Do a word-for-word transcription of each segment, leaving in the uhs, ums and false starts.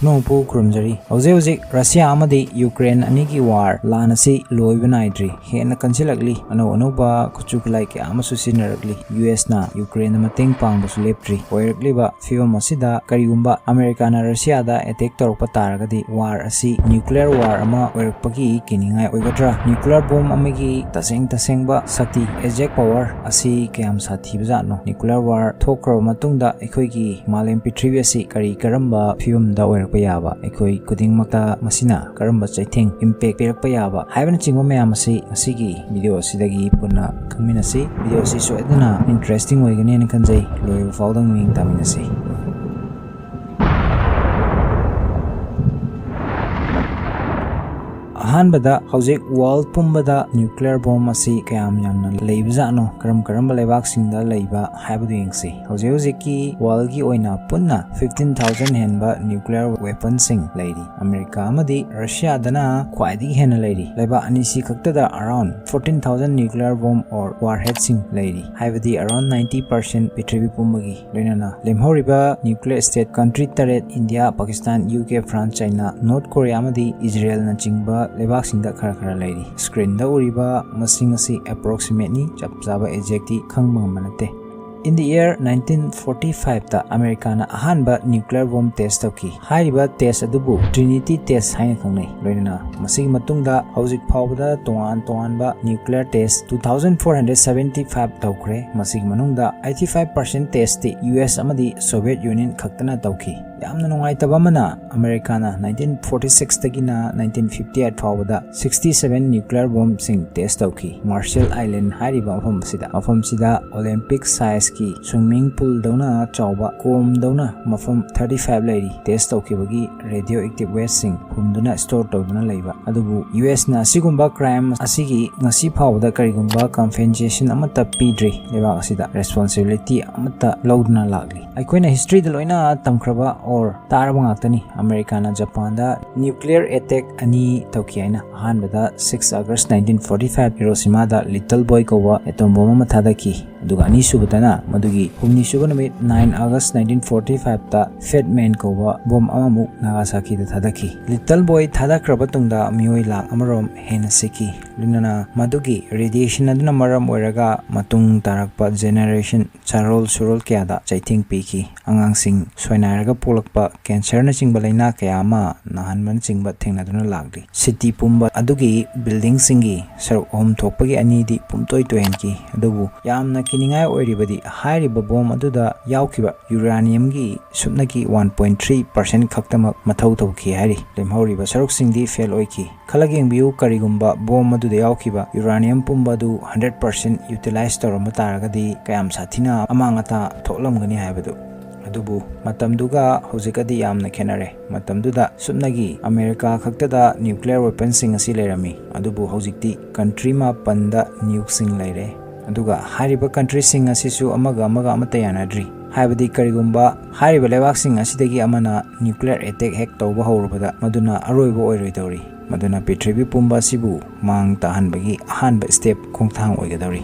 ꯅꯣꯡꯄꯨ ꯈꯨꯔꯨꯝꯖꯔꯤ꯫ ꯍꯧꯖꯤꯛ ꯍꯧꯖꯤꯛ ꯔꯁꯤꯌꯥ ꯑꯃꯗꯤ ꯌꯨꯀ꯭ꯔꯦꯟ ꯑꯅꯤꯒꯤ ꯋꯥꯔ, ꯂꯥꯟ ꯑꯁꯤ ꯂꯣꯏꯕ ꯅꯥꯏꯗ꯭ꯔꯤ꯫ ꯍꯦꯟꯅ ꯀꯟꯁꯤꯜꯂꯛꯂꯤ꯫ ꯑꯅꯧ ꯑꯅꯧꯕ ꯈꯨꯠꯁꯨ ꯈꯨꯠꯂꯥꯏ ꯀꯌꯥ ꯑꯃꯁꯨ ꯁꯤꯖꯤꯟꯅꯔꯛꯂꯤ꯫ ꯌꯨ ꯑꯦꯁꯅ ꯌꯨꯀ꯭ꯔꯦꯟꯗ ꯃꯇꯦꯡ ꯄꯥꯡꯕꯁꯨ ꯂꯦꯞꯇ꯭ꯔꯤ꯫ ꯑꯣꯏꯔꯛꯂꯤꯕ ꯐꯤꯕꯝ ꯑꯁꯤꯗ ꯀꯔꯤꯒꯨꯝꯕ ꯑꯃꯦꯔꯤꯀꯥꯅ ꯔꯁꯤꯌꯥꯗ ꯑꯦꯇꯦꯛ ꯇꯧꯔꯛꯄ ꯇꯥꯔꯒꯗꯤ ꯋꯥꯔ ꯑꯁꯤ ꯅ꯭ꯌꯨꯀ꯭ꯂꯤꯌꯔ ꯋꯥꯔ ꯑꯃ ꯑꯣꯏꯔꯛꯄꯒꯤ ꯀꯤꯅꯤꯡꯉꯥꯏ ꯑꯣꯏꯒꯗ꯭ꯔꯥ? ꯅ꯭ꯌꯨꯀ꯭ꯂꯤꯌꯔ ꯕꯣꯝ ꯑꯃꯒꯤ ꯇꯁꯦꯡ ꯇꯁꯦꯡꯕ ꯁꯛꯇꯤ, ꯑꯦꯖꯦꯛ ꯄꯋꯥꯔ ꯑꯁꯤ ꯀꯌꯥꯝ ꯁꯥꯊꯤꯕꯖꯥꯠꯅꯣ? ꯅ꯭ꯌꯨꯀ꯭ꯂꯤꯌꯔ ꯋꯥꯔ ꯊꯣꯛꯈ꯭ꯔꯕ ꯃꯇꯨꯡꯗ ꯑꯩꯈꯣꯏꯒꯤ ꯃꯥꯂꯦꯝ ꯄ꯭ꯔꯤꯊꯤꯕꯤ ꯑꯁꯤ ꯀꯔꯤ ꯀꯔꯝꯕ ꯐꯤꯕꯝꯗ ꯑꯣꯏꯔꯛꯄ ꯌꯥꯕ? ꯑꯩꯈꯣꯏ ꯈꯨꯗꯤꯡꯃꯛꯇ ꯃꯁꯤꯅ ꯀꯔꯝꯕ ꯆꯩꯊꯦꯡ, ꯏꯝꯄꯦꯛ ꯄꯤꯔꯛꯄ ꯌꯥꯕ ꯍꯥꯏꯕꯅꯆꯤꯡꯕ ꯃꯌꯥꯝ ꯑꯁꯤ ꯉꯁꯤꯒꯤ ꯚꯤꯗꯤꯑꯣ ꯑꯁꯤꯗꯒꯤ ꯄꯨꯟꯅ ꯈꯪꯃꯤꯟꯅꯁꯤ꯫ ꯚꯤꯗꯤꯑꯣ ꯑꯁꯤ ꯁꯣꯏꯗꯅ ꯏꯟꯇꯔꯦꯁꯇꯤꯡ ꯑꯣꯏꯒꯅꯦꯅ ꯈꯟꯖꯩ꯫ ꯂꯣꯏꯕ ꯐꯥꯎꯗ ꯃꯤꯠꯌꯦꯡ ꯇꯥꯃꯤꯟꯅꯁꯤ꯫ ꯑꯍꯥꯟꯕꯗ, ꯍꯧꯖꯤꯛ ꯋꯥꯔꯜ ꯄꯨꯝꯕꯗ ꯅ꯭ꯌꯨꯀ꯭ꯂꯤꯌꯔ ꯕꯣꯝ ꯑꯁꯤ ꯀꯌꯥꯝ ꯌꯥꯝꯅ ꯂꯩꯕꯖꯥꯠꯅꯣ, ꯀꯔꯝ ꯀꯔꯝꯕ ꯂꯩꯕꯥꯛꯁꯤꯡꯗ ꯂꯩꯕ ꯍꯥꯏꯕꯗꯨ ꯌꯦꯡꯁꯤ꯫ ꯍꯧꯖꯤꯛ ꯍꯧꯖꯤꯛꯀꯤ ꯋꯥꯔꯜꯒꯤ ꯑꯣꯏꯅ ꯄꯨꯟꯅ fifteen thousand ꯍꯦꯟꯕ ꯅ꯭ꯌꯨꯀ꯭ꯂꯤꯌꯔ ꯋꯦꯄꯟꯁꯤꯡ ꯂꯩꯔꯤ꯫ ꯑꯃꯦꯔꯤꯀꯥ ꯑꯃꯗꯤ ꯔꯁꯤꯌꯥꯗꯅ ꯈ꯭ꯋꯥꯏꯗꯒꯤ ꯍꯦꯟꯅ ꯂꯩꯔꯤ꯫ ꯂꯩꯕꯥꯛ ꯑꯅꯤꯁꯤ ꯈꯛꯇꯗ around fourteen thousand nuclear bomb or warheadꯁꯤꯡ ꯂꯩꯔꯤ, ꯍꯥꯏꯕꯗꯤ around ninety percent ꯄ꯭ꯔꯤꯊꯤꯕꯤ ꯄꯨꯝꯕꯒꯤ꯫ ꯂꯣꯏꯅꯅ ꯂꯦꯝꯍꯧꯔꯤꯕ ꯅ꯭ꯌꯨꯀ꯭ꯂꯤꯌꯔ ꯁ꯭ꯇꯦꯠ ꯀꯟꯇ꯭ꯔꯤ ꯇꯔꯦꯠ, India, Pakistan, U K, France, China, North Korea ꯑꯃꯗꯤ ꯏꯖꯔꯦꯜꯅꯆꯤꯡꯕ ꯂꯩꯕꯥꯛꯁꯤꯡꯗ ꯈꯔ ꯈꯔ ꯂꯩꯔꯤ꯫ ꯁ꯭ꯀ꯭ꯔꯤꯟꯗ ꯎꯔꯤꯕ ꯃꯁꯤꯡ ꯑꯁꯤ ꯑꯦꯄ꯭ꯔꯣꯛꯁꯤꯃꯦꯠꯅꯤ, ꯆꯞ ꯆꯥꯕ ꯑꯦꯛꯖꯦꯛꯇꯤ ꯈꯪꯕ ꯉꯝꯕ ꯅꯠꯇꯦ꯫ In the year nineteen forty fiveꯇ ꯑꯃꯦꯔꯤꯀꯥꯅ ꯑꯍꯥꯟꯕ ꯅ꯭ꯌꯨꯀ꯭ꯂꯤꯌꯔ ꯕꯣꯝ ꯇꯦꯁ ꯇꯧꯈꯤ꯫ ꯍꯥꯏꯔꯤꯕ ꯇꯦꯁ ꯑꯗꯨꯕꯨ ꯇ꯭ꯔꯤꯅꯤꯇꯤ ꯇꯦꯁ ꯍꯥꯏꯅ ꯈꯪꯅꯩ꯫ ꯂꯣꯏꯅꯅ ꯃꯁꯤꯒꯤ ꯃꯇꯨꯡꯗ ꯍꯧꯖꯤꯛ ꯐꯥꯎꯕꯗ ꯇꯣꯉꯥꯟ ꯇꯣꯉꯥꯟꯕ nuclear test two thousand four hundred seventy five ꯇꯧꯈ꯭ꯔꯦ꯫ ꯃꯁꯤꯒꯤ ꯃꯅꯨꯡꯗ eighty five percent ꯇꯦꯁꯇꯤ ꯌꯨ ꯑꯦꯁ ꯑꯃꯗꯤ ꯁꯣꯚꯤꯌꯦꯠ ꯌꯨꯅꯤꯌꯟ ꯈꯛꯇꯅ ꯇꯧꯈꯤ꯫ ꯌꯥꯝꯅ ꯅꯨꯡꯉꯥꯏꯇꯕ ꯑꯃꯅ, ꯑꯃꯦꯔꯤꯀꯥꯅ nineteen forty sixꯇꯒꯤꯅ nineteen fifty eight ꯐꯥꯎꯕꯗ sixty seven ꯅ꯭ꯌꯨꯀ꯭ꯂꯤꯌꯔ ꯕꯣꯝꯁꯤꯡ ꯇꯦꯁ ꯇꯧꯈꯤ꯫ ꯃꯥꯔꯁꯦꯜ ꯑꯥꯏꯂꯦꯟ ꯍꯥꯏꯔꯤꯕ ꯃꯐꯝ ꯑꯁꯤꯗ, ꯃꯐꯝꯁꯤꯗ ꯑꯣꯂꯦꯝꯄꯤꯛ ꯁꯥꯏꯖꯀꯤ ꯁ꯭ꯋꯤꯃꯤꯡ ꯄꯨꯜꯗꯧꯅ ꯆꯥꯎꯕ ꯀꯣꯝꯗꯧꯅ ꯃꯐꯝ thirty five ꯂꯩꯔꯤ꯫ ꯇꯦꯁ ꯇꯧꯈꯤꯕꯒꯤ ꯔꯦꯗꯤꯑꯣ ꯑꯦꯛꯇꯤꯚ ꯋꯦꯁꯁꯤꯡ ꯍꯨꯝꯗꯨꯅ ꯁ꯭ꯇꯣꯔ ꯇꯧꯗꯨꯅ ꯂꯩꯕ꯫ ꯑꯗꯨꯕꯨ ꯌꯨ ꯑꯦꯁꯅ ꯑꯁꯤꯒꯨꯝꯕ ꯀ꯭ꯔꯥꯏꯝ ꯑꯁꯤꯒꯤ ꯉꯁꯤ ꯐꯥꯎꯕꯗ ꯀꯔꯤꯒꯨꯝꯕ ꯀꯝꯄꯦꯟꯁꯦꯁꯟ ꯑꯃꯠꯇ ꯄꯤꯗ꯭ꯔꯤ꯫ ꯂꯩꯕꯥꯛ ꯑꯁꯤꯗ ꯔꯦꯁꯄꯣꯟꯁꯤꯕꯤꯂꯤꯇꯤ ꯑꯃꯠꯇ ꯂꯧꯗꯨꯅ ꯂꯥꯛꯂꯤ꯫ ꯑꯩꯈꯣꯏꯅ ꯍꯤꯁꯇ꯭ꯔꯤꯗ ꯂꯣꯏꯅ ꯇꯝꯈ꯭ꯔꯕ ꯑꯣꯔ ꯇꯥꯔꯕ ꯉꯥꯛꯇꯅꯤ꯫ ꯑꯃꯦꯔꯤꯀꯥꯅ ꯖꯄꯥꯟꯗ ꯅ꯭ꯌꯨꯀ꯭ꯂꯤꯌꯔ ꯑꯦꯇꯦꯛ ꯑꯅꯤ ꯇꯧꯈꯤ ꯍꯥꯏꯅ꯫ ꯑꯍꯥꯟꯕꯗ six August nineteen forty five ꯍꯤꯔꯣꯁꯤꯃꯥꯗ ꯂꯤꯇꯜ ꯕꯣꯏ ꯀꯧꯕ ꯑꯦꯇꯣꯝ ꯕꯣꯝ ꯑꯃ ꯊꯥꯗꯈꯤ꯫ ꯑꯗꯨꯒ ꯑꯅꯤꯁꯨꯕꯗꯅ ꯃꯗꯨꯒꯤ ꯍꯨꯝꯅꯤ ꯁꯨꯕ ꯅꯨꯃꯤꯠ, nine August nineteen forty five ꯇ Fat Man ꯀꯧꯕ ꯕꯣꯝ ꯑꯃꯃꯨꯛ ꯅꯥꯒꯥꯁꯥꯀꯤꯗ ꯊꯥꯗꯈꯤ꯫ ꯂꯤꯇꯜ ꯕꯣꯏ ꯊꯥꯗꯈ꯭ꯔꯕ ꯇꯨꯡꯗ ꯃꯤꯑꯣꯏ ꯂꯥꯈ ꯑꯃꯔꯣꯝ ꯍꯦꯟꯅ ꯁꯤꯈꯤ, ꯂꯣꯏꯅꯅ ꯃꯗꯨꯒꯤ ꯔꯦꯗꯤꯌꯦꯁꯟ ꯑꯗꯨꯅ ꯃꯔꯝ ꯑꯣꯏꯔꯒ ꯃꯇꯨꯡ ꯇꯥꯔꯛꯄ ꯖꯦꯅꯦꯔꯦꯁꯟ ꯆꯥꯔꯣꯜ ꯁꯨꯔꯣꯜ ꯀꯌꯥꯗ ꯆꯩꯊꯦꯡ ꯄꯤꯈꯤ꯫ ꯑꯉꯥꯡꯁꯤꯡ ꯁꯣꯏꯅꯥꯏꯔꯒ ꯄꯣꯛꯂꯛꯄ ꯀꯦꯟꯁꯔꯅꯆꯤꯡꯕ ꯂꯥꯏꯅꯥ ꯀꯌꯥ ꯑꯃ ꯅꯥꯍꯟꯕꯅꯆꯤꯡꯕ ꯊꯦꯡꯅꯗꯨꯅ ꯂꯥꯛꯂꯤ꯫ ꯁꯤꯇꯤ ꯄꯨꯝꯕ ꯑꯗꯨꯒꯤ ꯕꯤꯜꯗꯤꯡꯁꯤꯡꯒꯤ ꯁꯔꯨꯛ ꯑꯍꯨꯝ ꯊꯣꯛꯄꯒꯤ ꯑꯅꯤꯗꯤ ꯄꯨꯝꯇꯣꯏ ꯇꯣꯏꯍꯟꯈꯤ꯫ ꯑꯗꯨꯕꯨ ꯌꯥꯝꯅ ꯀꯤꯅꯤꯡꯉꯥꯏ ꯑꯣꯏꯔꯤꯕꯗꯤ, ꯍꯥꯏꯔꯤꯕ ꯕꯣꯝ ꯑꯗꯨꯗ ꯌꯥꯎꯈꯤꯕ ꯌꯨꯔꯥꯅꯤꯌꯝꯒꯤ ꯁꯨꯞꯅꯒꯤ one point three percent ꯈꯛꯇꯃꯛ ꯃꯊꯧ ꯇꯧꯈꯤ ꯍꯥꯏꯔꯤ꯫ ꯂꯦꯝꯍꯧꯔꯤꯕ ꯁꯔꯨꯛꯁꯤꯡꯗꯤ ꯐꯦꯜ ꯑꯣꯏꯈꯤ꯫ ꯈꯜꯂꯒ ꯌꯦꯡꯕꯤꯌꯨ, ꯀꯔꯤꯒꯨꯝꯕ ꯕꯣꯝ ꯑꯗꯨꯗ ꯌꯥꯎꯈꯤꯕ ꯌꯨꯔꯥꯅꯤꯌꯝ ꯄꯨꯝꯕ ꯑꯗꯨ hundred percent utilize ꯇꯧꯔꯝꯕ ꯇꯥꯔꯒꯗꯤ ꯀꯌꯥꯝ ꯁꯥꯊꯤꯅ ꯑꯃꯥꯡ ꯑꯇꯥ ꯊꯣꯛꯂꯝꯒꯅꯤ ꯍꯥꯏꯕꯗꯨ꯫ ꯑꯗꯨꯕꯨ ꯃꯇꯝꯗꯨꯒ ꯍꯧꯖꯤꯛꯀꯗꯤ ꯌꯥꯝꯅ ꯈꯦꯠꯅꯔꯦ꯫ ꯃꯇꯝꯗꯨꯗ ꯁꯨꯞꯅꯒꯤ ꯑꯃꯦꯔꯤꯀꯥ ꯈꯛꯇꯗ nuclear weapon ꯁꯤꯡ ꯑꯁꯤ ꯂꯩꯔꯝꯃꯤ, ꯑꯗꯨꯕꯨ ꯍꯧꯖꯤꯛꯇꯤ country ꯃꯥꯄꯟꯗ nuke ꯁꯤꯡ ꯂꯩꯔꯦ꯫ ꯑꯗꯨꯒ ꯍꯥꯏꯔꯤꯕ country ꯁꯤꯡ ꯑꯁꯤꯁꯨ ꯑꯃꯒ ꯑꯃꯒ ꯑꯃꯠꯇ ꯌꯥꯅꯗ꯭ꯔꯤ꯫ ꯍꯥꯏꯕꯗꯤ, ꯀꯔꯤꯒꯨꯝꯕ ꯍꯥꯏꯔꯤꯕ ꯂꯩꯕꯥꯛꯁꯤꯡ ꯑꯁꯤꯗꯒꯤ ꯑꯃꯅ nuclear attack ꯍꯦꯛ ꯇꯧꯕ ꯍꯧꯔꯨꯕꯗ, ꯃꯗꯨꯅ ꯑꯔꯣꯏꯕ ꯑꯣꯏꯔꯣꯏꯗꯧꯔꯤ꯫ ꯃꯗꯨꯅ ꯄ꯭ꯔꯤꯊꯤꯕꯤ ꯄꯨꯝꯕ ꯑꯁꯤꯕꯨ ꯃꯥꯡ ꯇꯥꯍꯟꯕꯒꯤ ꯑꯍꯥꯟꯕ step, ꯈꯣꯡꯊꯥꯡ ꯑꯣꯏꯒꯗꯧꯔꯤ꯫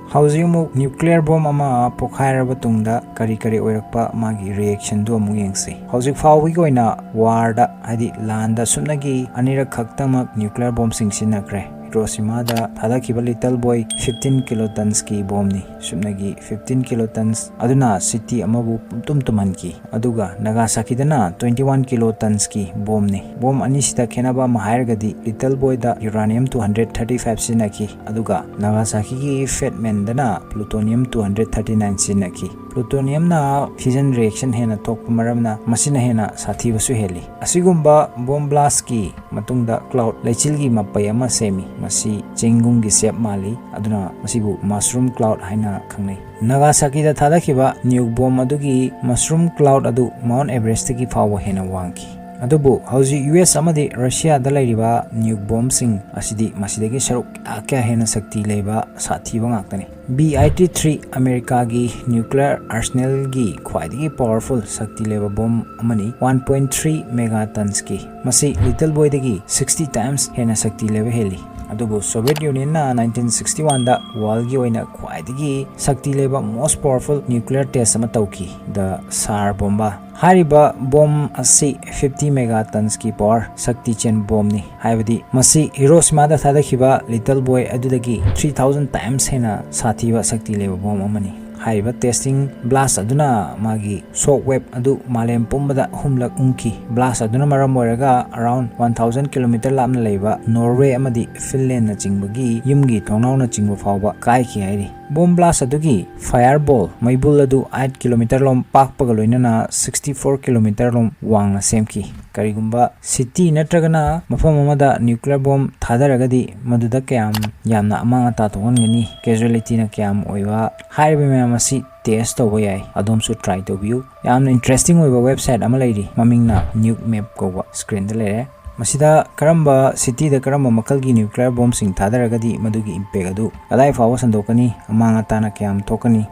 ꯍꯧꯖꯤꯛ ꯑꯃꯨꯛ nuclear ꯕꯣꯝ ꯑꯃ ꯄꯣꯈꯥꯏꯔꯕ ꯇꯨꯡꯗ ꯀꯔꯤ ꯀꯔꯤ ꯑꯣꯏꯔꯛꯄ, ꯃꯥꯒꯤ reaction ꯗꯨ ꯑꯃꯨꯛ ꯌꯦꯡꯁꯤ꯫ ꯍꯧꯖꯤꯛ ꯐꯥꯎꯕꯒꯤ ꯑꯣꯏꯅ war ꯗ, ꯍꯥꯏꯗꯤ ꯂꯥꯟꯗ, ꯁꯨꯞꯅꯒꯤ ꯑꯅꯤꯔꯛ ꯈꯛꯇꯃꯛ nuclear ꯕꯣꯝꯁꯤꯡ ꯁꯤꯖꯤꯟꯅꯈ꯭ꯔꯦ꯫ ꯍꯤꯔꯣꯁꯤꯃꯥꯗ ꯊꯥꯗꯈꯤꯕ ꯂꯤꯇꯜ ꯕꯣꯏ fifteen ꯀꯤꯂꯣ ꯇꯟꯁꯀꯤ ꯕꯣꯝꯅꯤ꯫ ꯁꯨꯞꯅꯒꯤ fifteen ꯀꯤꯂꯣ ꯇꯟꯁ ꯑꯗꯨꯅ ꯁꯤꯇꯤ ꯑꯃꯕꯨ ꯄꯨꯝꯇꯨꯝ ꯇꯨꯝꯍꯟꯈꯤ꯫ ꯑꯗꯨꯒ ꯅꯥꯒꯥꯁꯥꯀꯤꯗꯅ twenty one ꯀꯤꯂꯣ ꯇꯟꯁꯀꯤ ꯕꯣꯝꯅꯤ꯫ ꯕꯣꯝ ꯑꯅꯤꯁꯤꯗ ꯈꯦꯠꯅꯕ ꯑꯃ ꯍꯥꯏꯔꯒꯗꯤ, ꯂꯤꯇꯜ ꯕꯣꯏꯗ uranium two hundred thirty five ꯁꯤꯖꯤꯟꯅꯈꯤ, ꯑꯗꯨꯒ ꯅꯥꯒꯥꯁꯥꯀꯤꯒꯤ ꯐꯦꯠ ꯃꯦꯟꯗꯅ plutonium two hundred thirty nine ꯁꯤꯖꯤꯟꯅꯈꯤ꯫ Plutonium ꯅ fission reaction ꯍꯦꯟꯅ ꯊꯣꯛꯄ ꯃꯔꯝꯅ ꯃꯁꯤꯅ ꯍꯦꯟꯅ ꯁꯥꯊꯤꯕꯁꯨ ꯍꯦꯜꯂꯤ꯫ ꯑꯁꯤꯒꯨꯝꯕ bomb blast ꯀꯤ ꯃꯇꯨꯡꯗ cloud, ꯂꯩꯆꯤꯜꯒꯤ ꯃꯄꯩ ꯑꯃ ꯁꯦꯝꯃꯤ꯫ ꯃꯁꯤ ꯆꯦꯡꯒꯨꯝꯒꯤ shape ꯃꯥꯜꯂꯤ, ꯑꯗꯨꯅ ꯃꯁꯤꯕꯨ mushroom cloud ꯍꯥꯏꯅ ꯈꯪꯅꯩ꯫ ꯅꯥꯒꯥꯁꯥꯀꯤꯗ ꯊꯥꯗꯈꯤꯕ nuke bomb ꯑꯗꯨꯒꯤ mushroom cloud ꯑꯗꯨ Mount Everest ꯇꯒꯤ ꯐꯥꯎꯕ ꯍꯦꯟꯅ ꯋꯥꯡꯈꯤ꯫ ꯑꯗꯨꯕꯨ ꯍꯧꯖꯤꯛ ꯌꯨ ꯑꯦꯁ ꯑꯃꯗꯤ ꯔꯁꯤꯌꯥꯗ ꯂꯩꯔꯤꯕ nuke bomb ꯁꯤꯡ ꯑꯁꯤꯗꯤ ꯃꯁꯤꯗꯒꯤ ꯁꯔꯨꯛ ꯀꯌꯥ ꯀꯌꯥ ꯍꯦꯟꯅ ꯁꯛꯇꯤ ꯂꯩꯕ ꯁꯥꯊꯤꯕ ꯉꯥꯛꯇꯅꯤ꯫ B I T three ꯑꯃꯦꯔꯤꯀꯥꯒꯤ nuclear arsenal ꯒꯤ ꯈ꯭ꯋꯥꯏꯗꯒꯤ powerful, ꯁꯛꯇꯤ ꯂꯩꯕ bomb ꯑꯃꯅꯤ, one point three megatons ꯀꯤ꯫ ꯃꯁꯤ ꯂꯤꯇꯜ ꯕꯣꯏꯗꯒꯤ sixty times ꯍꯦꯟꯅ ꯁꯛꯇꯤ ꯂꯩꯕ ꯍꯦꯜꯂꯤ꯫ ꯑꯗꯨꯕꯨ Soviet Unionꯅ nineteen sixty oneꯗ worldꯒꯤ ꯑꯣꯏꯅ ꯈ꯭ꯋꯥꯏꯗꯒꯤ ꯁꯛꯇꯤ ꯂꯩꯕ most powerful nuclear test ꯑꯃ ꯇꯧꯈꯤ, the Tsar Bomba꯫ ꯍꯥꯏꯔꯤꯕ bomb ꯑꯁꯤ fifty megatonsꯀꯤ power ꯁꯛꯇꯤ ꯆꯦꯟꯕ bombꯅꯤ꯫ ꯍꯥꯏꯕꯗꯤ ꯃꯁꯤ Hiroshimaꯗ ꯊꯥꯗꯈꯤꯕ little boy ꯑꯗꯨꯗꯒꯤ three thousand times ꯍꯦꯟꯅ ꯁꯥꯊꯤꯕ ꯁꯛꯇꯤ ꯂꯩꯕ bomb ꯑꯃꯅꯤ꯫ ꯍꯥꯏꯔꯤꯕ testing blast ꯑꯗꯨꯅ ꯃꯥꯒꯤ shock wave ꯑꯗꯨ ꯃꯥꯂꯦꯝ ꯄꯨꯝꯕꯗ ꯑꯍꯨꯝꯂꯛ ꯎꯪꯈꯤ꯫ Blast ꯑꯗꯨꯅ ꯃꯔꯝ ꯑꯣꯏꯔꯒ around one thousand kilometer ꯂꯥꯞꯅ ꯂꯩꯕ Norway ꯑꯃꯗꯤ Finlandꯅꯆꯤꯡꯕꯒꯤ ꯌꯨꯝꯒꯤ ꯊꯣꯡꯅꯥꯎꯅꯆꯤꯡꯕ ꯐꯥꯎꯕ ꯀꯥꯏꯈꯤ ꯍꯥꯏꯔꯤ꯫ Bomb blast ꯑꯗꯨꯒꯤ fireball ꯃꯩꯕꯨꯜ ꯑꯗꯨ eight kilometer ꯂꯣꯝ ꯄꯥꯛꯄꯒ ꯂꯣꯏꯅꯅ sixty four kilometer ꯂꯣꯝ ꯋꯥꯡꯅ ꯁꯦꯝꯈꯤ꯫ ꯀꯔꯤꯒꯨꯝꯕ city ꯅꯠꯇ꯭ꯔꯒꯅ ꯃꯐꯝ ꯑꯃꯗ nuclear bomb ꯊꯥꯗꯔꯒꯗꯤ ꯃꯗꯨꯗ ꯀꯌꯥꯝ ꯌꯥꯝꯅ ꯑꯃꯥꯡ ꯑꯇꯥ ꯊꯣꯛꯍꯟꯒꯅꯤ, casualtyꯅ ꯀꯌꯥꯝ ꯑꯣꯏꯕ, ꯍꯥꯏꯔꯤꯕ ꯃꯌꯥꯝ ꯑꯁꯤ test ꯇꯧꯕ ꯌꯥꯏ꯫ ꯑꯗꯣꯝꯁꯨ try ꯇꯧꯕꯤꯌꯨ꯫ ꯌꯥꯝꯅ interesting ꯑꯣꯏꯕ website ꯑꯃ ꯂꯩꯔꯤ, ꯃꯃꯤꯡꯅ Nuke Map ꯀꯧꯕ, screenꯗ ꯂꯩꯔꯦ꯫ ꯃꯁꯤꯗ ꯀꯔꯝꯕ cityꯗ ꯀꯔꯝꯕ ꯃꯈꯜꯒꯤ nuclear bombꯁꯤꯡ ꯊꯥꯗꯔꯒꯗꯤ ꯃꯗꯨꯒꯤ impact ꯑꯗꯨ ꯀꯗꯥꯏ ꯐꯥꯎꯕ ꯁꯟꯗꯣꯛꯀꯅꯤ, ꯑꯃꯥꯡ ꯑꯇꯥꯅ ꯀꯌꯥꯝ ꯊꯣꯛꯀꯅꯤ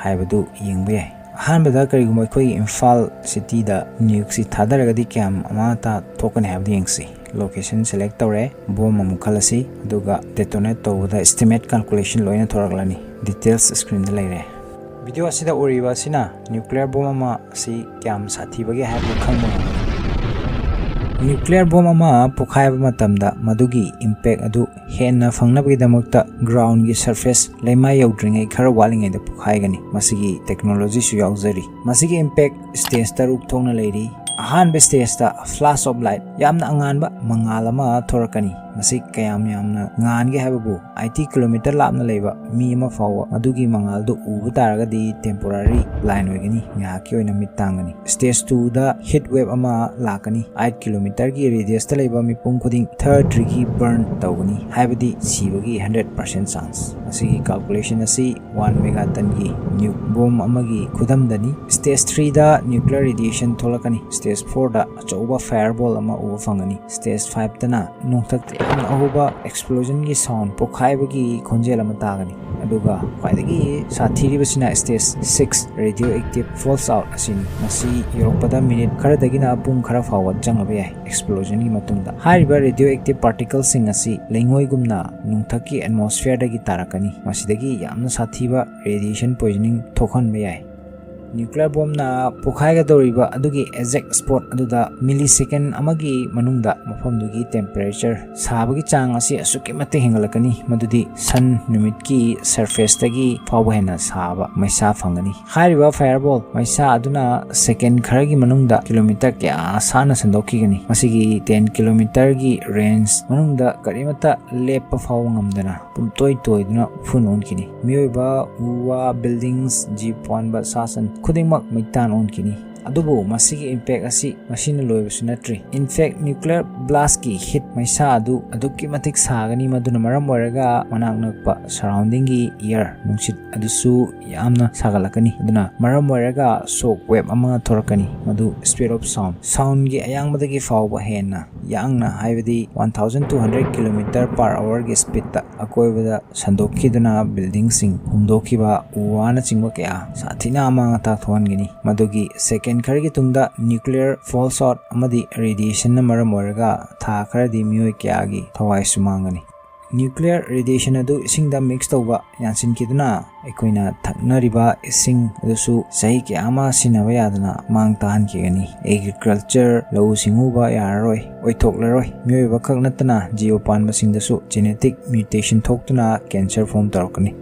ꯍꯥꯏꯕꯗꯨ ꯌꯦꯡꯕ ꯌꯥꯏ꯫ ꯑꯍꯥꯟꯕꯗ ꯀꯔꯤꯒꯨꯝꯕ ꯑꯩꯈꯣꯏꯒꯤ ꯏꯝꯐꯥꯜ cityꯗ nukeꯁꯤ ꯊꯥꯗꯔꯒꯗꯤ ꯀꯌꯥꯝ ꯑꯃꯥꯡ ꯑꯇꯥ ꯊꯣꯛꯀꯅꯤ ꯍꯥꯏꯕꯗꯨ ꯌꯦꯡꯁꯤ꯫ Location select ꯇꯧꯔꯦ, bomb ꯑꯃꯨꯛ ꯈꯜꯂꯁꯤ, ꯑꯗꯨꯒ detonate ꯇꯧꯕꯗ estimate calculation ꯂꯣꯏꯅ ꯊꯣꯔꯛꯂꯅꯤ꯫ Details screenꯗ ꯂꯩꯔꯦ꯫ Video ꯑꯁꯤꯗ ꯎꯔꯤꯕ ꯑꯁꯤꯅ nuclear bomb ꯑꯃ ꯑꯁꯤ ꯀꯌꯥꯝ ꯁꯥꯊꯤꯕꯒꯦ ꯍꯥꯏꯕꯗꯨ ꯈꯪꯕ ꯉꯝꯒꯅꯤ꯫ Nuclear bomb ꯑꯃ ꯄꯣꯈꯥꯏꯕ ꯃꯇꯝꯗ ꯃꯗꯨꯒꯤ impact ꯑꯗꯨ ꯍꯦꯟꯅ ꯐꯪꯅꯕꯒꯤꯗꯃꯛꯇ groundꯒꯤ surface ꯂꯩꯃꯥꯏ ꯌꯧꯗ꯭ꯔꯤꯉꯩ ꯈꯔ ꯋꯥꯠꯂꯤꯉꯩꯗ ꯄꯣꯈꯥꯏꯒꯅꯤ꯫ ꯃꯁꯤꯒꯤ technologyꯁꯨ ꯌꯥꯎꯖꯔꯤ꯫ ꯃꯁꯤꯒꯤ impact stage ꯇꯔꯨꯛ ꯊꯣꯛꯅ ꯂꯩꯔꯤ꯫ ꯑꯍꯥꯟꯕ stageꯇ flash of light, ꯌꯥꯝꯅ ꯑꯉꯥꯟꯕ ꯃꯉꯥꯜ ꯑꯃ ꯊꯣꯔꯛꯀꯅꯤ꯫ ꯃꯁꯤ ꯀꯌꯥꯝ ꯌꯥꯝꯅ ꯉꯥꯟꯒꯦ ꯍꯥꯏꯕꯕꯨ eighty kilometer ꯂꯥꯞꯅ ꯂꯩꯕ ꯃꯤ ꯑꯃ ꯐꯥꯎꯕ ꯃꯗꯨꯒꯤ ꯃꯉꯥꯜꯗꯨ ꯎꯕ ꯇꯥꯔꯒꯗꯤ temporary blind ꯑꯣꯏꯒꯅꯤ, ꯉꯥꯏꯍꯥꯛꯀꯤ ꯑꯣꯏꯅ ꯃꯤꯠ ꯇꯥꯡꯒꯅꯤ꯫ Stage twoꯗ heat wave ꯑꯃ ꯂꯥꯛꯀꯅꯤ꯫ Eight kilometerꯒꯤ radiusꯇ ꯂꯩꯕ ꯃꯤꯄꯨꯝ ꯈꯨꯗꯤꯡ third degreeꯒꯤ burn ꯇꯧꯒꯅꯤ, ꯍꯥꯏꯕꯗꯤ ꯁꯤꯕꯒꯤ hundred percent chance꯫ ꯃꯁꯤꯒꯤ calculation ꯑꯁꯤ one megatonꯒꯤ nuke bomb ꯑꯃꯒꯤ ꯈꯨꯗꯝꯗꯅꯤ꯫ Stage threeꯗ nuclear radiation ꯊꯣꯛꯂꯛꯀꯅꯤ꯫ Stage fourꯗ ꯑꯆꯧꯕ fireball ꯑꯃ ꯎꯕ ꯐꯪꯒꯅꯤ꯫ Stage fiveꯇꯅ ꯅꯣꯡꯊꯛꯇ ꯌꯥꯝꯅ ꯑꯍꯧꯕ explosionꯒꯤ sound, ꯄꯣꯈꯥꯏꯕꯒꯤ ꯈꯣꯟꯖꯦꯜ ꯑꯃ ꯇꯥꯒꯅꯤ꯫ ꯑꯗꯨꯒ ꯈ꯭ꯋꯥꯏꯗꯒꯤ ꯁꯥꯊꯤꯔꯤꯕꯁꯤꯅ stage six, radioactive fallout ꯑꯁꯤꯅꯤ꯫ ꯃꯁꯤ ꯌꯧꯔꯛꯄꯗ ꯃꯤꯅꯤꯠ ꯈꯔꯗꯒꯤꯅ ꯄꯨꯡ ꯈꯔ ꯐꯥꯎꯕ ꯆꯪꯂꯕ ꯌꯥꯏ꯫ Explosionꯒꯤ ꯃꯇꯨꯡꯗ ꯍꯥꯏꯔꯤꯕ radioactive particleꯁꯤꯡ ꯑꯁꯤ ꯂꯩꯉꯣꯏꯒꯨꯝꯅ ꯅꯨꯡꯊꯛꯀꯤ atmosphereꯗꯒꯤ ꯇꯥꯔꯛꯀꯅꯤ꯫ ꯃꯁꯤꯗꯒꯤ ꯌꯥꯝꯅ ꯁꯥꯊꯤꯕ radiation poisoning ꯊꯣꯛꯍꯟꯕ ꯌꯥꯏ꯫ Nuclear bombꯅ ꯄꯣꯈꯥꯏꯒꯗꯧꯔꯤꯕ ꯑꯗꯨꯒꯤ exact spot ꯑꯗꯨꯗ millisecond ꯑꯃꯒꯤ ꯃꯅꯨꯡꯗ ꯃꯐꯝꯗꯨꯒꯤ temperature, ꯁꯥꯕꯒꯤ ꯆꯥꯡ ꯑꯁꯤ ꯑꯁꯨꯛꯀꯤ ꯃꯇꯤꯛ ꯍꯦꯟꯒꯠꯂꯛꯀꯅꯤ, ꯃꯗꯨꯗꯤ sun, ꯅꯨꯃꯤꯠꯀꯤ surfaceꯇꯒꯤ ꯐꯥꯎꯕ ꯍꯦꯟꯅ ꯁꯥꯕ ꯃꯩꯁꯥ ꯐꯪꯒꯅꯤ꯫ ꯍꯥꯏꯔꯤꯕ fireball ꯃꯩꯁꯥ ꯑꯗꯨꯅ second ꯈꯔꯒꯤ ꯃꯅꯨꯡꯗ kilometre ꯀꯌꯥ ꯁꯥꯡꯅ ꯁꯟꯗꯣꯛꯈꯤꯒꯅꯤ꯫ ꯃꯁꯤꯒꯤ ten kilometreꯒꯤ range ꯃꯅꯨꯡꯗ ꯀꯔꯤꯃꯠꯇ ꯂꯦꯞꯄ ꯐꯥꯎꯕ ꯉꯝꯗꯅ ꯄꯨꯝꯇꯣꯏ ꯇꯣꯏꯗꯨꯅ ꯎꯐꯨꯟ ꯑꯣꯟꯈꯤꯅꯤ꯫ ꯃꯤꯑꯣꯏꯕ, ꯎ ꯋꯥ, buildings, ꯖꯤꯕ ꯄꯥꯟꯕ, ꯁꯥ ꯁꯟ ꯈꯨꯗꯤꯡꯃꯛ ꯃꯩꯇꯥꯟ ꯑꯣꯟꯈꯤꯅꯤ꯫ ꯑꯗꯨꯕꯨ ꯃꯁꯤꯒꯤ impact ꯑꯁꯤ ꯃꯁꯤꯅ ꯂꯣꯏꯕꯁꯨ ꯅꯠꯇ꯭ꯔꯤ꯫ In fact, nuclear blastꯀꯤ heat, ꯃꯩꯁꯥ ꯑꯗꯨ ꯑꯗꯨꯛꯀꯤ ꯃꯇꯤꯛ ꯁꯥꯒꯅꯤ, ꯃꯗꯨꯅ ꯃꯔꯝ ꯑꯣꯏꯔꯒ ꯃꯅꯥꯛ ꯅꯛꯄ surroundingꯒꯤ air, ꯅꯨꯡꯁꯤꯠ ꯑꯗꯨꯁꯨ ꯌꯥꯝꯅ ꯁꯥꯒꯠꯂꯛꯀꯅꯤ꯫ ꯑꯗꯨꯅ ꯃꯔꯝ ꯑꯣꯏꯔꯒ shock wave ꯑꯃ ꯊꯣꯔꯛꯀꯅꯤ, ꯃꯗꯨ speed of sound, soundꯒꯤ ꯑꯌꯥꯡꯕꯗꯒꯤ ꯐꯥꯎꯕ ꯍꯦꯟꯅ ꯌꯥꯡꯅ, ꯍꯥꯏꯕꯗꯤ one thousand two hundred kilometre per hourꯒꯤ speedꯇ ꯑꯀꯣꯏꯕꯗ ꯁꯟꯗꯣꯛꯈꯤꯗꯨꯅ buildingꯁꯤꯡ ꯍꯨꯝꯗꯣꯛꯈꯤꯕ, ꯎ ꯋꯥꯅꯆꯤꯡꯕ ꯀꯌꯥ ꯁꯥꯊꯤꯅ ꯑꯃꯥꯡ ꯑꯇꯥ ꯊꯣꯛꯍꯟꯒꯅꯤ꯫ ꯃꯗꯨꯒꯤ second ꯈꯔꯒꯤ ꯇꯨꯡꯗ nuclear fallout ꯑꯃꯗꯤ radiationꯅ ꯃꯔꯝ ꯑꯣꯏꯔꯒ ꯊꯥ ꯈꯔꯗꯤ ꯃꯤꯑꯣꯏ ꯀꯌꯥꯒꯤ ꯊꯋꯥꯏꯁꯨ ꯃꯥꯡꯒꯅꯤ꯫ Nuclear radiation ꯑꯗꯨ ꯏꯁꯤꯡꯗ mix ꯇꯧꯕ, ꯌꯥꯟꯁꯤꯟꯈꯤꯗꯨꯅ ꯑꯩꯈꯣꯏꯅ ꯊꯛꯅꯔꯤꯕ ꯏꯁꯤꯡ ꯑꯗꯨꯁꯨ ꯆꯍꯤ ꯀꯌꯥ ꯑꯃ ꯁꯤꯖꯤꯟꯅꯕ ꯌꯥꯗꯅ ꯃꯥꯡ ꯇꯥꯍꯟꯈꯤꯒꯅꯤ꯫ Agriculture, ꯂꯧꯎ ꯁꯤꯡꯎꯕ ꯌꯥꯔꯔꯣꯏ, ꯑꯣꯏꯊꯣꯛꯂꯔꯣꯏ꯫ ꯃꯤꯑꯣꯏꯕ ꯈꯛ ꯅꯠꯇꯅ ꯖꯤꯕ ꯄꯥꯟꯕꯁꯤꯡꯗꯁꯨ genetic mutation ꯊꯣꯛꯇꯨꯅ cancer form ꯇꯧꯔꯛꯀꯅꯤ꯫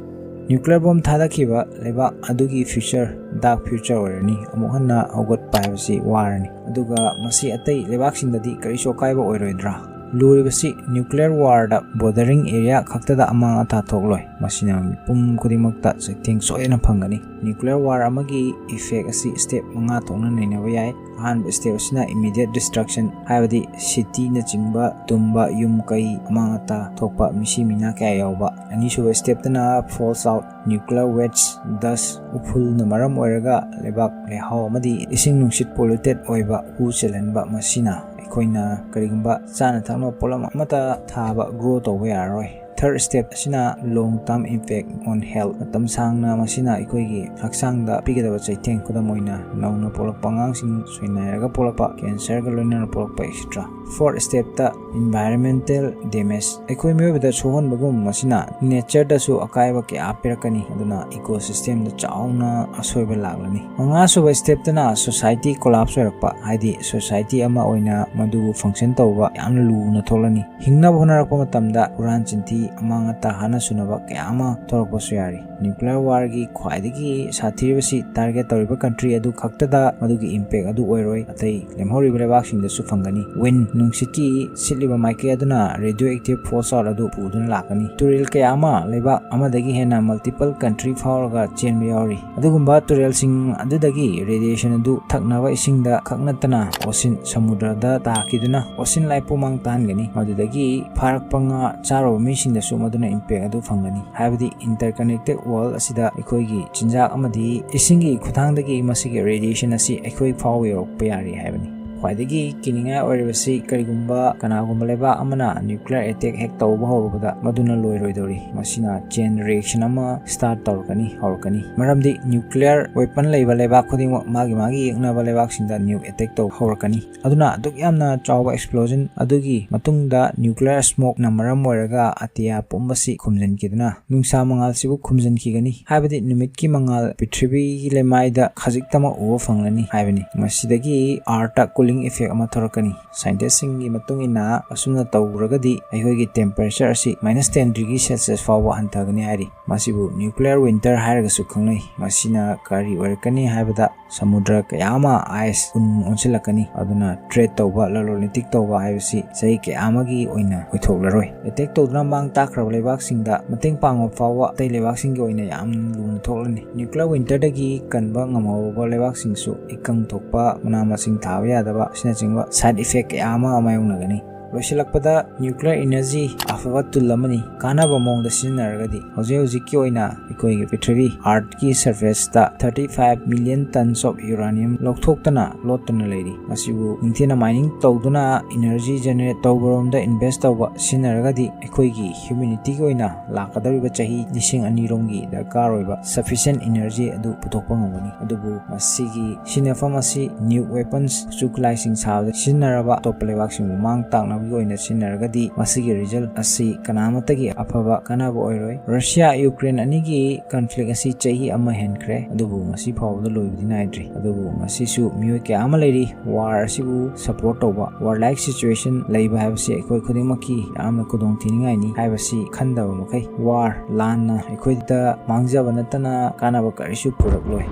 Nuclear bomb ꯊꯥꯗꯈꯤꯕ ꯂꯩꯕꯥꯛ ꯑꯗꯨꯒꯤ future dark future ꯑꯣꯏꯔꯅꯤ꯫ ꯑꯃꯨꯛ ꯍꯟꯅ ꯍꯧꯒꯠꯄ ꯍꯥꯏꯕꯁꯤ ꯋꯥꯔꯅꯤ꯫ ꯑꯗꯨꯒ ꯃꯁꯤ ꯑꯇꯩ ꯂꯩꯕꯥꯛꯁꯤꯡꯗꯗꯤ ꯀꯔꯤꯁꯨ ꯑꯀꯥꯏꯕ ꯑꯣꯏꯔꯣꯏꯗ꯭ꯔꯥ? ꯂꯨꯔꯤꯕꯁꯤ nuclear warꯗ bordering area ꯈꯛꯇꯗ ꯑꯃꯥꯡ ꯑꯇꯥ ꯊꯣꯛꯂꯣꯏ꯫ ꯃꯁꯤꯅ ꯃꯤꯄꯨꯝ ꯈꯨꯗꯤꯡꯃꯛꯇ ꯆꯩꯊꯦꯡ ꯁꯣꯏꯗꯅ ꯐꯪꯒꯅꯤ꯫ Nuclear war ꯑꯃꯒꯤ effect ꯑꯁꯤ step ꯃꯉꯥ ꯊꯣꯛꯅ ꯅꯩꯅꯕ ꯌꯥꯏ꯫ ꯑꯍꯥꯟꯕ step ꯑꯁꯤꯅ immediate destruction, ꯍꯥꯏꯕꯗꯤ cityꯅꯆꯤꯡꯕ ꯇꯨꯝꯕ, ꯌꯨꯝ ꯀꯩ, ꯑꯃꯥꯡ ꯑꯇꯥ ꯊꯣꯛꯄ, ꯃꯤꯁꯤ ꯃꯤꯅꯥ ꯀꯌꯥ ꯌꯥꯎꯕ꯫ ꯑꯅꯤꯁꯨꯕ stepꯇꯅ fallout, nuclear waste, dust, ꯎꯐꯨꯜꯅ ꯃꯔꯝ ꯑꯣꯏꯔꯒ ꯂꯩꯕꯥꯛ ꯂꯩꯍꯥꯎ ꯑꯃꯗꯤ ꯏꯁꯤꯡ ꯅꯨꯡꯁꯤꯠ polluted ꯑꯣꯏꯕ, ꯍꯨ ꯆꯦꯜꯍꯟꯕ꯫ ꯃꯁꯤꯅ ꯑꯩꯈꯣꯏꯅ ꯀꯔꯤꯒꯨꯝꯕ ꯆꯥꯅ ꯊꯛꯅꯕ ꯄꯣꯠꯂꯝ ꯑꯃꯠꯇ ꯊꯥꯕ, ꯒ꯭ꯔꯣ ꯇꯧꯕ ꯌꯥꯔꯔꯣꯏ꯫ ꯊꯥꯔꯠ ꯁ꯭ꯇꯦꯞ ꯑꯁꯤꯅ long term impact on health, ꯃꯇꯝ ꯁꯥꯡꯅ ꯃꯁꯤꯅ ꯑꯩꯈꯣꯏꯒꯤ ꯍꯛꯆꯥꯡꯗ ꯄꯤꯒꯗꯕ ꯆꯩꯊꯦꯡ, ꯈꯨꯗꯝ ꯑꯣꯏꯅ ꯅꯧꯅ ꯄꯣꯛꯂꯛꯄ ꯑꯉꯥꯡꯁꯤꯡ ꯁꯣꯏꯅꯥꯏꯔꯒ ꯄꯣꯛꯂꯛꯄ, ꯀꯦꯟꯁꯔꯒ ꯂꯣꯏꯅꯅ ꯄꯣꯛꯂꯛꯄ, etcetera꯫ ꯐꯣꯔꯠ ꯁ꯭ꯇꯦꯞꯇ environmental damage, ꯑꯩꯈꯣꯏ ꯃꯤꯑꯣꯏꯕꯗ ꯁꯣꯛꯍꯟꯕꯒꯨꯝ ꯃꯁꯤꯅ ꯅꯦꯆꯔꯗꯁꯨ ꯑꯀꯥꯏꯕ ꯀꯌꯥ ꯄꯤꯔꯛꯀꯅꯤ, ꯑꯗꯨꯅ ꯏꯀꯣ ꯁꯤꯁꯇꯦꯝꯗ ꯆꯥꯎꯅ ꯑꯁꯣꯏꯕ ꯂꯥꯛꯂꯅꯤ꯫ ꯃꯉꯥ ꯁꯨꯕ ꯁ꯭ꯇꯦꯞꯇꯅ ꯁꯣꯁꯥꯏꯇꯤ ꯀꯣꯂꯥꯞꯁ ꯑꯣꯏꯔꯛꯄ, ꯍꯥꯏꯗꯤ ꯁꯣꯁꯥꯏꯇꯤ ꯑꯃ ꯑꯣꯏꯅ ꯃꯗꯨꯕꯨ ꯐꯪꯁꯟ ꯇꯧꯕ ꯌꯥꯝꯅ ꯂꯨꯅ ꯊꯣꯛꯂꯅꯤ꯫ ꯍꯤꯡꯅꯕ ꯍꯣꯠꯅꯔꯛꯄ ꯃꯇꯝꯗ ꯍꯨꯔꯥꯟ ꯆꯤꯟꯊꯤ, ꯑꯃꯥꯡ ꯑꯇꯥ ꯍꯥꯟꯅ ꯁꯨꯅꯕ ꯀꯌꯥ ꯑꯃ ꯊꯣꯛꯂꯛꯄꯁꯨ ꯌꯥꯔꯤ꯫ ꯅ꯭ꯌꯨꯀ꯭ꯂꯤꯌꯔ ꯋꯥꯔꯒꯤ ꯈ꯭ꯋꯥꯏꯗꯒꯤ ꯁꯥꯊꯤꯔꯤꯕꯁꯤ ꯇꯥꯔꯒꯦꯠ ꯇꯧꯔꯤꯕ ꯀꯟꯇ꯭ꯔꯤ ꯑꯗꯨ ꯈꯛꯇꯗ ꯃꯗꯨꯒꯤ ꯏꯝꯄꯦꯛ ꯑꯗꯨ ꯑꯣꯏꯔꯣꯏ, ꯑꯇꯩ ꯂꯦꯝꯍꯧꯔꯤꯕ ꯂꯩꯕꯥꯛꯁꯤꯡꯗꯁꯨ ꯐꯪꯒꯅꯤ꯫ ꯋꯤꯟ, ꯅꯨꯡꯁꯤꯠꯀꯤ ꯁꯤꯠꯂꯤꯕ ꯃꯥꯏꯀꯩ ꯑꯗꯨꯅ ꯔꯦꯗꯤꯑꯣ ꯑꯦꯛꯇꯤꯚ ꯐꯣꯜꯁ ꯑꯥꯎꯠ ꯑꯗꯨ ꯄꯨꯗꯨꯅ ꯂꯥꯛꯀꯅꯤ꯫ ꯇꯨꯔꯦꯜ ꯀꯌꯥ ꯑꯃ ꯂꯩꯕꯥꯛ ꯑꯃꯗꯒꯤ ꯍꯦꯟꯅ ꯃꯜꯇꯤꯄꯜ ꯀꯟꯇ꯭ꯔꯤ ꯐꯥꯎꯔꯒ ꯆꯦꯟꯕ ꯌꯥꯎꯔꯤ꯫ ꯑꯗꯨꯒꯨꯝꯕ ꯇꯨꯔꯦꯜꯁꯤꯡ ꯑꯗꯨꯗꯒꯤ ꯔꯦꯗꯤꯌꯦꯁꯟ ꯑꯗꯨ ꯊꯛꯅꯕ ꯏꯁꯤꯡꯗ ꯈꯛ ꯅꯠꯇꯅ ꯑꯣꯁꯤꯟ, ꯁꯃꯨꯗ꯭ꯔꯗ ꯇꯥꯈꯤꯗꯨꯅ ꯑꯣꯁꯤꯟ ꯂꯥꯏꯄꯣꯛꯃꯥꯡ ꯇꯥꯍꯟꯒꯅꯤ꯫ ꯃꯗꯨꯗꯒꯤ ꯐꯥꯔꯛꯄ ꯉꯥ ꯆꯥꯔꯨꯕ ꯃꯤꯁꯤꯡꯗꯁꯨ ꯃꯗꯨꯅ ꯏꯝꯄꯦꯛ ꯑꯗꯨ ꯐꯪꯒꯅꯤ꯫ ꯍꯥꯏꯕꯗꯤ interconnected world ꯑꯁꯤꯗ ꯑꯩꯈꯣꯏꯒꯤ ꯆꯤꯟꯖꯥꯛ ꯑꯃꯗꯤ ꯏꯁꯤꯡꯒꯤ ꯈꯨꯊꯥꯡꯗꯒꯤ ꯃꯁꯤꯒꯤ ꯔꯦꯗꯤꯌꯦꯁꯟ ꯑꯁꯤ ꯑꯩꯈꯣꯏ ꯐꯥꯎꯕ ꯌꯧꯔꯛꯄ ꯌꯥꯔꯤ ꯍꯥꯏꯕꯅꯤ꯫ ꯈ꯭ꯋꯥꯏꯗꯒꯤ ꯀꯤꯅꯤꯡꯉꯥꯏ ꯑꯣꯏꯔꯤꯕꯁꯤ, ꯀꯔꯤꯒꯨꯝꯕ ꯀꯅꯥꯒꯨꯝꯕ ꯂꯩꯕꯥꯛ ꯑꯃꯅ ꯅ꯭ꯌꯨꯀ꯭ꯂꯤꯌꯔ ꯑꯦꯇꯦꯛ ꯍꯦꯛ ꯇꯧꯕ ꯍꯧꯔꯨꯕꯗ, ꯃꯗꯨꯅ ꯂꯣꯏꯔꯣꯏꯗꯧꯔꯤ꯫ ꯃꯁꯤꯅ ꯆꯦꯟ ꯔꯤꯑꯦꯛꯁꯟ ꯑꯃ ꯁ꯭ꯇꯥꯔꯠ ꯇꯧꯔꯛꯀꯅꯤ, ꯍꯧꯔꯛꯀꯅꯤ꯫ ꯃꯔꯝꯗꯤ ꯅ꯭ꯌꯨꯀ꯭ꯂꯤꯌꯔ ꯋꯦꯄꯟ ꯂꯩꯕ ꯂꯩꯕꯥꯛ ꯈꯨꯗꯤꯡꯃꯛ ꯃꯥꯒꯤ ꯃꯥꯒꯤ ꯌꯦꯛꯅꯕ ꯂꯩꯕꯥꯛꯁꯤꯡꯗ ꯅ꯭ꯌꯨ ꯑꯦꯇꯦꯛ ꯇꯧꯕ ꯍꯧꯔꯛꯀꯅꯤ꯫ ꯑꯗꯨꯅ ꯑꯗꯨꯛ ꯌꯥꯝꯅ ꯆꯥꯎꯕ ꯑꯦꯛꯁꯄ꯭ꯂꯣꯖꯟ ꯑꯗꯨꯒꯤ ꯃꯇꯨꯡꯗ ꯅ꯭ꯌꯨꯀ꯭ꯂꯤꯌꯔ ꯁ꯭ꯃꯣꯛꯅ ꯃꯔꯝ ꯑꯣꯏꯔꯒ ꯑꯇꯤꯌꯥ ꯄꯨꯝꯕꯁꯤ ꯈꯨꯝꯖꯤꯟꯈꯤꯗꯨꯅ ꯅꯨꯡꯁꯥ ꯃꯉꯥꯜꯁꯤꯕꯨ ꯈꯨꯝꯖꯤꯟꯈꯤꯒꯅꯤ꯫ ꯍꯥꯏꯕꯗꯤ ꯅꯨꯃꯤꯠꯀꯤ ꯃꯉꯥꯜ ꯄ꯭ꯔꯤꯊꯤꯕꯤꯒꯤ ꯂꯩꯃꯥꯏꯗ ꯈꯖꯤꯛꯇꯃꯛ ꯎꯕ ꯐꯪꯂꯅꯤ ꯍꯥꯏꯕꯅꯤ꯫ ꯃꯁꯤꯗꯒꯤ ꯑꯥꯔꯠꯇ ꯀꯨꯂꯤꯡ ꯏꯐꯦꯛ ꯑꯃ ꯊꯣꯔꯛꯀꯅꯤ꯫ ꯁꯥꯏꯟꯇꯤꯁꯁꯤꯡꯒꯤ ꯃꯇꯨꯡ ꯏꯟꯅ, ꯑꯁꯨꯝꯅ ꯇꯧꯔꯒꯗꯤ ꯑꯩꯈꯣꯏꯒꯤ ꯇꯦꯝꯄꯔꯦꯆꯔ ꯑꯁꯤ minus ten degree Celsius ꯐꯥꯎꯕ ꯍꯟꯊꯒꯅꯤ ꯍꯥꯏꯔꯤ꯫ ꯃꯁꯤꯕꯨ ꯅ꯭ꯌꯨꯀ꯭ꯂꯤꯌꯔ ꯋꯤꯟꯇꯔ ꯍꯥꯏꯔꯒꯁꯨ ꯈꯪꯅꯩ꯫ ꯃꯁꯤꯅ ꯀꯔꯤ ꯑꯣꯏꯔꯛꯀꯅꯤ ꯍꯥꯏꯕꯗ, ꯁꯃꯨꯗ꯭ꯔ ꯀꯌꯥ ꯑꯃ ꯑꯥꯏꯁ, ꯎꯟ ꯑꯣꯟꯁꯤꯜꯂꯛꯀꯅꯤ꯫ ꯑꯗꯨꯅ ꯇ꯭ꯔꯦꯗ ꯇꯧꯕ, ꯂꯂꯣꯟ ꯏꯇꯤꯛ ꯇꯧꯕ ꯍꯥꯏꯕꯁꯤ ꯆꯍꯤ ꯀꯌꯥ ꯑꯃꯒꯤ ꯑꯣꯏꯅ ꯑꯣꯏꯊꯣꯛꯂꯔꯣꯏ꯫ ꯑꯦꯇꯦꯛ ꯇꯧꯗꯨꯅ ꯃꯥꯡ ꯇꯥꯛꯈ꯭ꯔꯕ ꯂꯩꯕꯥꯛꯁꯤꯡꯗ ꯃꯇꯦꯡ ꯄꯥꯡꯕ ꯐꯥꯎꯕ ꯑꯇꯩ ꯂꯩꯕꯥꯛꯁꯤꯡꯒꯤ ꯑꯣꯏꯅ ꯌꯥꯝꯅ ꯂꯨꯅ ꯊꯣꯛꯂꯅꯤ꯫ ꯅ꯭ꯌꯨꯀ꯭ꯂꯤꯌꯔ ꯋꯤꯟꯇꯔꯗꯒꯤ ꯀꯟꯕ ꯉꯝꯍꯧꯔꯕ ꯂꯩꯕꯥꯛꯁꯤꯡꯁꯨ ꯏꯀꯪ ꯊꯣꯛꯄ, ꯃꯅꯥ ꯃꯁꯤꯡ ꯊꯥꯕ ꯌꯥꯗꯕ ꯑꯁꯤꯅꯆꯤꯡꯕ ꯁꯥꯏꯗ ꯏꯐꯦꯛ ꯀꯌꯥ ꯑꯃ ꯃꯥꯌꯣꯛꯅꯒꯅꯤ꯫ ꯂꯣꯏꯁꯤꯜꯂꯛꯄꯗ, nuclear energy ꯑꯐꯕ tool ꯑꯃꯅꯤ꯫ ꯀꯥꯟꯅꯕ ꯃꯑꯣꯡꯗ ꯁꯤꯖꯤꯟꯅꯔꯒꯗꯤ ꯍꯧꯖꯤꯛ ꯍꯧꯖꯤꯛꯀꯤ ꯑꯣꯏꯅ ꯑꯩꯈꯣꯏꯒꯤ ꯄ꯭ꯔꯤꯊꯤꯕꯤ Earthꯀꯤ surfaceꯇ thirty five million tons of uranium ꯂꯧꯊꯣꯛꯇꯅ ꯂꯣꯠꯇꯨꯅ ꯂꯩꯔꯤ꯫ ꯃꯁꯤꯕꯨ ꯅꯤꯡꯊꯤꯅ mining ꯇꯧꯗꯨꯅ energy generate ꯇꯧꯕꯔꯣꯝꯗ invest ꯇꯧꯕ ꯁꯤꯖꯤꯟꯅꯔꯒꯗꯤ ꯑꯩꯈꯣꯏꯒꯤ humanityꯒꯤ ꯑꯣꯏꯅ ꯂꯥꯛꯀꯗꯧꯔꯤꯕ ꯆꯍꯤ ꯂꯤꯁꯤꯡ ꯑꯅꯤꯔꯣꯝꯒꯤ ꯗꯔꯀꯥꯔ ꯑꯣꯏꯕ sufficient energy ꯑꯗꯨ ꯄꯨꯊꯣꯛꯄ ꯉꯝꯒꯅꯤ꯫ ꯑꯗꯨꯕꯨ ꯃꯁꯤꯒꯤ ꯁꯤꯖꯤꯟꯅꯐꯝ ꯑꯁꯤ nuke weapons, ꯈꯨꯠꯁꯨ ꯈꯨꯠꯂꯥꯏꯁꯤꯡ ꯁꯥꯕꯗ ꯁꯤꯖꯤꯟꯅꯔꯕ ꯑꯇꯣꯞꯄ ꯂꯩꯕꯥꯛꯁꯤꯡꯕꯨ ꯃꯥꯡ ꯇꯥꯛꯅꯕꯒꯤ ꯑꯣꯏꯅ ꯁꯤꯖꯤꯟꯅꯔꯒꯗꯤ ꯃꯁꯤꯒꯤ result ꯑꯁꯤ ꯀꯅꯥꯃꯠꯇꯒꯤ ꯑꯐꯕ ꯀꯥꯟꯅꯕ ꯑꯣꯏꯔꯣꯏ꯫ ꯔꯁꯤꯌꯥ ꯌꯨꯀ꯭ꯔꯦꯟ ꯑꯅꯤꯒꯤ conflict ꯑꯁꯤ ꯆꯍꯤ ꯑꯃ ꯍꯦꯟꯈ꯭ꯔꯦ, ꯑꯗꯨꯕꯨ ꯉꯁꯤ ꯐꯥꯎꯕꯗ ꯂꯣꯏꯕꯗꯤ ꯅꯥꯏꯗ꯭ꯔꯤ꯫ ꯑꯗꯨꯕꯨ ꯉꯁꯤꯁꯨ ꯃꯤꯑꯣꯏ ꯀꯌꯥ ꯑꯃ ꯂꯩꯔꯤ war ꯑꯁꯤꯕꯨ support ꯇꯧꯕ꯫ War like situation ꯂꯩꯕ ꯍꯥꯏꯕꯁꯤ ꯑꯩꯈꯣꯏ ꯈꯨꯗꯤꯡꯃꯛꯀꯤ ꯌꯥꯝꯅ ꯈꯨꯗꯣꯡ ꯊꯤꯅꯤꯡꯉꯥꯏꯅꯤ ꯍꯥꯏꯕꯁꯤ ꯈꯟꯗꯕ ꯃꯈꯩ, war ꯂꯥꯟꯅ ꯑꯩꯈꯣꯏꯗ ꯃꯥꯡꯖꯕ ꯅꯠꯇꯅ ꯀꯥꯟꯅꯕ ꯀꯔꯤꯁꯨ ꯄꯨꯔꯛꯂꯣꯏ꯫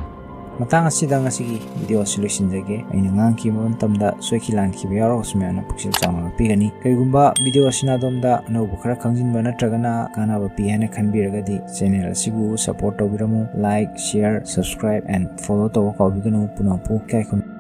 ꯃꯇꯥꯡ ꯑꯁꯤꯗ ꯉꯁꯤꯒꯤ video ꯑꯁꯤ ꯂꯣꯏꯁꯤꯟꯖꯒꯦ꯫ ꯑꯩꯅ ꯉꯥꯡꯈꯤꯕ ꯃꯇꯝꯗ ꯁꯣꯏꯈꯤ ꯂꯥꯟꯈꯤꯕ ꯌꯥꯎꯔꯒꯁꯨ ꯃꯌꯥꯝꯅ ꯄꯨꯛꯆꯦꯜ ꯆꯥꯎꯅ ꯉꯥꯛꯄꯤꯒꯅꯤ꯫ ꯀꯔꯤꯒꯨꯝꯕ video ꯑꯁꯤꯅ ꯑꯗꯣꯝꯗ ꯑꯅꯧꯕ ꯈꯔ ꯈꯪꯖꯤꯟꯕ ꯅꯠꯇ꯭ꯔꯒꯅ ꯀꯥꯟꯅꯕ ꯄꯤ ꯍꯥꯏꯅ ꯈꯟꯕꯤꯔꯒꯗꯤ channel ꯑꯁꯤꯕꯨ support ꯇꯧꯕꯤꯔꯝꯃꯨ꯫ Like, share, subscribe and follow ꯇꯧꯕ ꯀꯥꯎꯕꯤꯒꯅꯨ꯫ ꯄꯨꯝꯅꯃꯛꯄꯨ ꯏꯀꯥꯏ ꯈꯨꯝꯅ